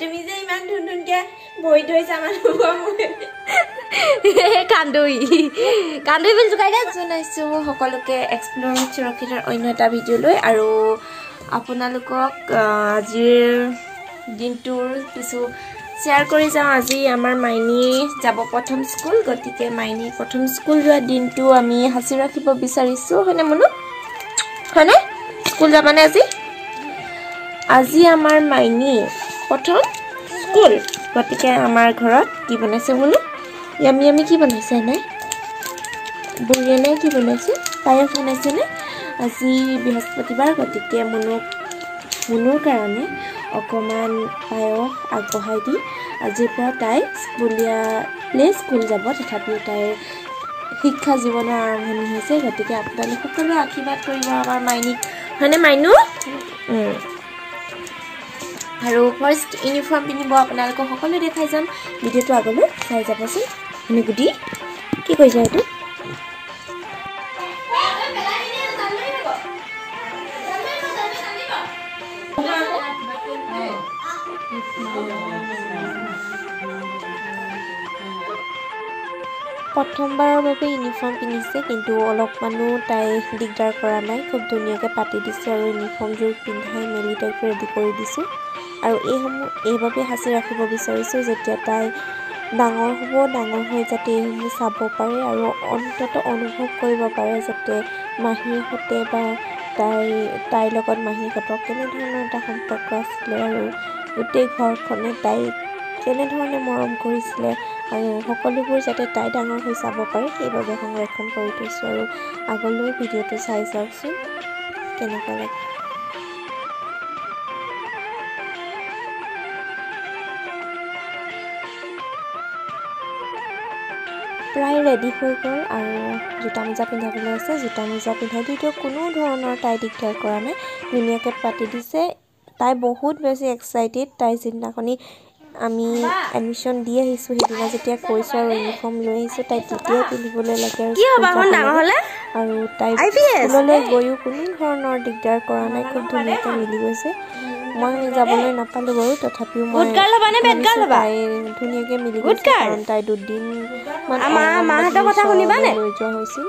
তুমি যে ইমান ধুন ধুনকে ভৰি ধৰিছা মানুহবোৰ। কান্দুই কান্দুই বুলি জোকাই দে। জনাইছোঁ সকলোকে এক্সপ্ল'ৰ সুৰক্ষিতৰ অন্য এটা ভিডিঅ' লৈ আৰু আপোনালোকক আজিৰ দিনটোৰ কিছু শ্বেয়াৰ কৰি যাওঁ। আজি আমাৰ মাইনী যাব প্ৰথম স্কুল, গতিকে মাইনী প্ৰথম স্কুল যোৱা দিনটো আমি সাঁচি ৰাখিব বিচাৰিছোঁ। হয়নে মুনু? হয়নে? স্কুল যাবানে আজি? আজি আমাৰ মাইনী প্ৰথম স্কুল, গতিকে আমাৰ ঘৰত কি বনাইছে মুনু? য়ামি য়ামি কি বনাইছে? নাই বঢ়িয়া নাই? কি বনাইছে? পায়স বনাইছেনে? আজি বৃহস্পতিবাৰ, গতিকে মুনুৰ কাৰণে অকণমান পায়স আগবঢ়াই দি আজিৰ পৰা তাই স্কুলীয়া প্লে স্কুল যাব, তথাপিও তাইৰ শিক্ষা জীৱনৰ আৰম্ভণি হৈছে। গতিকে আপোনালোক সকলোৱে আশীৰ্বাদ কৰিব আমাৰ মাইনীক, হয়নে মাইনু? আৰু ফাৰ্ষ্ট ইউনিফৰ্ম পিন্ধিব, আপোনালোকক সকলো দেখাই যাম। ভিডিঅ'টো আগলৈ চাই যাবচোন। মানে গুটি কি কৰিছা এইটো? প্ৰথমবাৰৰ বাবে ইউনিফৰ্ম পিন্ধিছে, কিন্তু অলপমানো তাই দিগদাৰ কৰা নাই। খুব ধুনীয়াকৈ পাতি দিছোঁ আৰু ইউনিফৰ্মযোৰ পিন্ধাই মেলি তাইক ৰেডি কৰি দিছোঁ। আৰু এইসমূহ এইবাবে সাঁচি ৰাখিব বিচাৰিছোঁ, যেতিয়া তাই ডাঙৰ হ'ব, ডাঙৰ হৈ যাতে এইসমূহ চাব পাৰে আৰু অন্ততঃ অনুভৱ কৰিব পাৰে যাতে মাহীহঁতে বা তাইৰ লগত মাহীহঁতৰ কেনেধৰণৰ এটা সম্পৰ্ক আছিলে আৰু গোটেই ঘৰখনে তাইক কেনেধৰণে মৰম কৰিছিলে আৰু সকলোবোৰ যাতে তাই ডাঙৰ হৈ চাব পাৰে, সেইবাবে সংৰক্ষণ কৰি থৈছোঁ। আৰু আগলৈ ভিডিঅ'টো চাই যাওকচোন কেনেকুৱা লাগে। প্ৰায় ৰেডি হৈ গ'ল আৰু জোতা মোজা পিন্ধাবলৈ আছে। জোতা মোজা পিন্ধাই দি দিয়ক, কোনো ধৰণৰ তাই দিগদাৰ কৰা নাই, ধুনীয়াকৈ পাতি দিছে। তাই বহুত বেছি এক্সাইটেড। তাই যিদিনাখনি আমি এডমিশ্যন দি আহিছোঁ, সেইদিনা যেতিয়া কৈছোঁ আৰু ইউনিফৰ্ম লৈ আহিছোঁ, তাই তেতিয়াই পিন্ধিবলৈ লাগে আৰু কি হ'বা শুন ডাঙৰ হ'লে? আৰু তাই IPS? স্কুললৈ গৈও কোনো ধৰণৰ দিগদাৰ কৰা নাই, খুব ধুনীয়াকৈ মিলি গৈছে। মই যাবলৈ নাপালোঁ বাৰু, তথাপিও মই Good girl হ'বা নে bad girl ভাবিছোঁ হ'বা? তাই ধুনীয়াকৈ মিলি Good গৈছে, girl? কাৰণ তাই দুদিনমান আমাৰ মাহঁতৰ কথা শুনিবানে? লৈ যোৱা হৈছিল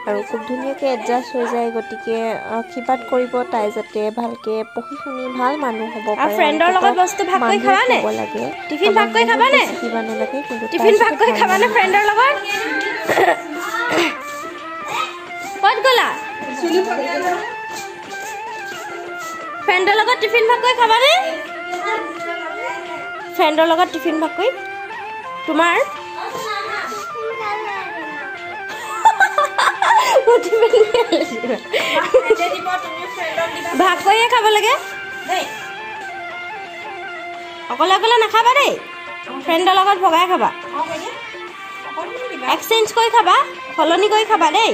আৰু খুব ধুনীয়াকৈ এডজাষ্ট হৈ যায়। গতিকে আশীৰ্বাদ কৰিব তাই যাতে ভালকৈ পঢ়ি শুনি ভাল মানুহ হ'ব আৰু পাৰে। ফ্ৰেণ্ডৰ লগত অন্ততঃ বস্তু ভাগ কৰি মানুহ খাবা নে? হ'ব লাগে। টিফিন আমাক ভাগ কৰি বহুত খাবা নে? বেছি কিবা নালাগে, কিন্তু তাই টিফিন ভাগ যাতে কৰি ভাল খাবানে মানুহ। ফ্ৰেণ্ডৰ লগত? ক'ত গ'লা? ফ্ৰেণ্ডৰ লগত টিফিন ভাগ কৰি খাবানে? ফ্ৰেণ্ডৰ লগত টিফিন ভাগ কৰি তোমাৰ টিফিন ভাগ কৰিয়ে খাব লাগে, অকলে অকলে নাখাবা দেই। ফ্ৰেণ্ডৰ লগত ভগাই খাবা, এক্সচেঞ্জ কৰি খাবা, সলনি কৰি খাবা দেই।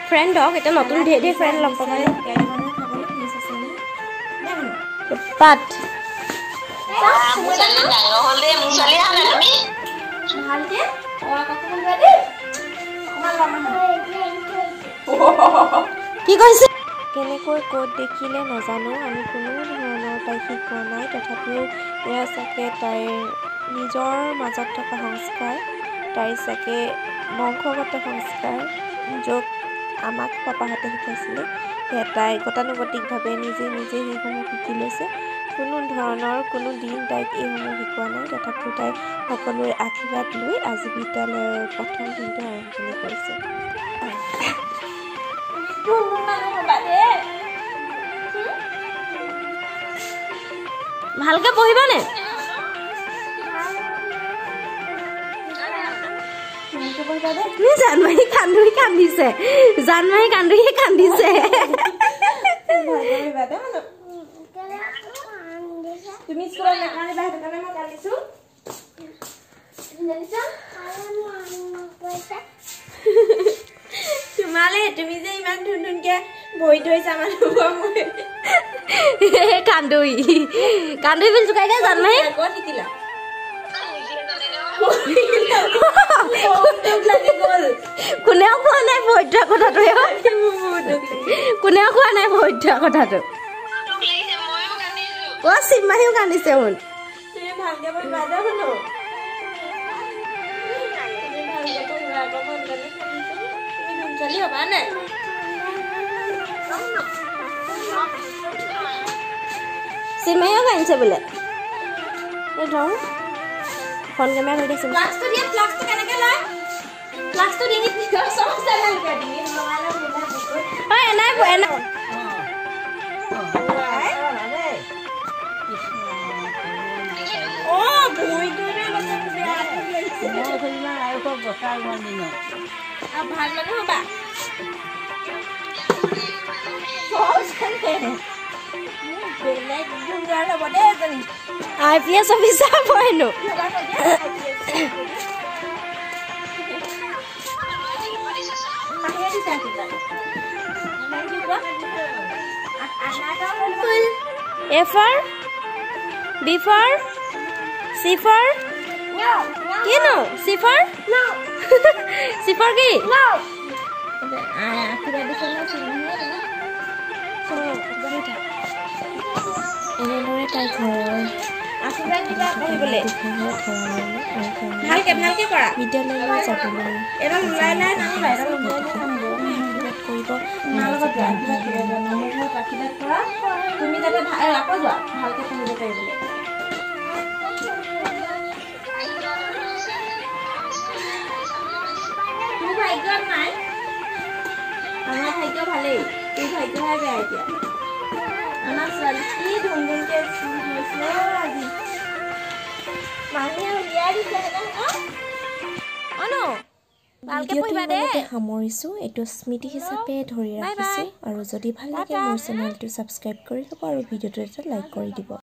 ফ্ৰেণ্ডক এতিয়া নতুন ধেৰ ধেৰ ফ্ৰেণ্ড লগ পাবা। পাত মোৰ ছোৱালী ডাঙৰ হ'ল দেই। মোৰ ছোৱালী আহা নাই তুমি। ভালকে দেই। কি কৈছে? কেনেকৈ ক'ত দেখিলে নাজানো, আমি কোনো ধৰণৰ তাইক শিকোৱা নাই, তথাপিও এয়া চাগে তাইৰ নিজৰ মাজত থকা সংস্কাৰ, তাইৰ চাগে বংশগত সংস্কাৰ, য'ত আমাক পাপাহঁতে শিকাইছিলে, সেয়া তাই গতানুগতিকভাৱে নিজে নিজে সেইসমূহ শিকি লৈছে। কোনো ধৰণৰ কোনো দিন তাইক এইসমূহ শিকোৱা নাই, তথাপিও তাই সকলোৰে আশীৰ্বাদ লৈ আজি বিদ্যালয়ৰ প্ৰথম দিনটো আৰম্ভণি কৰিছে। ভালকে পঢ়িবানে? জানমাহী কান্দুৰি কান্দিছে, জানমাহী কান্দুৰিয়ে কান্দিছে। তুমি স্কুলত নাকান্দিবা, সেইটো কাৰণে মই কান্দিছো, জানিছা? তোমালে তুমি যে ইমান ধুন ধুনকে ভৰি ধৰিছা মানুহবোৰ। কান্দুই কান্দুই বুলি জোকাই দে জানমাহী। ক'ত শিকিলা? লাগি গ'ল। কোনেও কোৱা নাই পবিত্ৰ কথাটোৱে। থোৱা কথাটো। অ চিমাহিও কান্দিছে শুন। তুমি ভালকে পঢ়িবা দেই শুনো। তুমি ভালকে পঢ়িবা আকৌ, মন গ'লে কান্দিছো। তুমি ধুম ছোৱালী হ'বা নাই? চিমাহিও কান্দিছে বোলে। এই ধৰ ফোন কেমেৰা ধৰি দিছে। ফ্লাক্সটো দিয়া, ফ্লাক্সটো কেনেকে লয়? ফ্লাক্সটো ডিঙিত নিজৰ চব চেনেলকে ডিঙিত লগাই লওঁ বোলে বুকুত। ঐ এনাই এনাই অ ভৰিটোৱে বেয়া লাগিছে। আৰু ভাল মানুহ হ'বা। চব জানে। বেলেগ গুণগান হ'ব দেই এজনী। IPS officer হ'ব হেনো। মাহীয়ে দিছে আশীৰ্বাদ। Thank you কোৱা। আনা এটাও লৈ ল'বা। A for, B for, C for, কিনো C for? C for কি? আশীৰ্বাদ দিছে নহয় চিমাহীয়ে তোমাক। এনেদৰে তাই ঘৰৰ আশীৰ্বাদ দিবা পঢ়িবলৈ। গোসাঁইঘৰত সেৱা ল'লে আৰু সেৱা লৈ ভালকে ভালকে কৰা। বিদ্যালয়লৈ যাবলৈ এডাল ওলাই ওলাই নানিবা, এডাল ওলাই ওলাই নানিবা। আশীৰ্বাদ কৰিব। মাৰ লগত যোৱা, আশীৰ্বাদ কৰিব যোৱা। মোৰ ঘৰত আশীৰ্বাদ কৰা তুমি যাতে আকৌ যোৱা ভালকে পঢ়িব পাৰিবলৈ। তোৰ ভাগ্যত নাই, আমাৰ ভাগ্য ভালেই, তোৰ ভাগ্যহে বেয়া এতিয়া। আমাৰ ছোৱালী কি ধুম ধুমকে স্কুল গৈছে অ আজি। মাহীয়ে উলিয়াই দিছে সেইদিনাখন। অনু ভালকে ভিডিঅ'টো পঢ়িবা দেই। ইমানতে সামৰিছোঁ। এইটো স্মৃতি হিচাপে ধৰি বাই ৰাখিছোঁ বাই। আৰু যদি ভাল লাগে টাটা। মোৰ চেনেলটো ছাবস্ক্ৰাইব কৰি ল'ব আৰু ভিডিঅ'টো এটা লাইক কৰি দিব।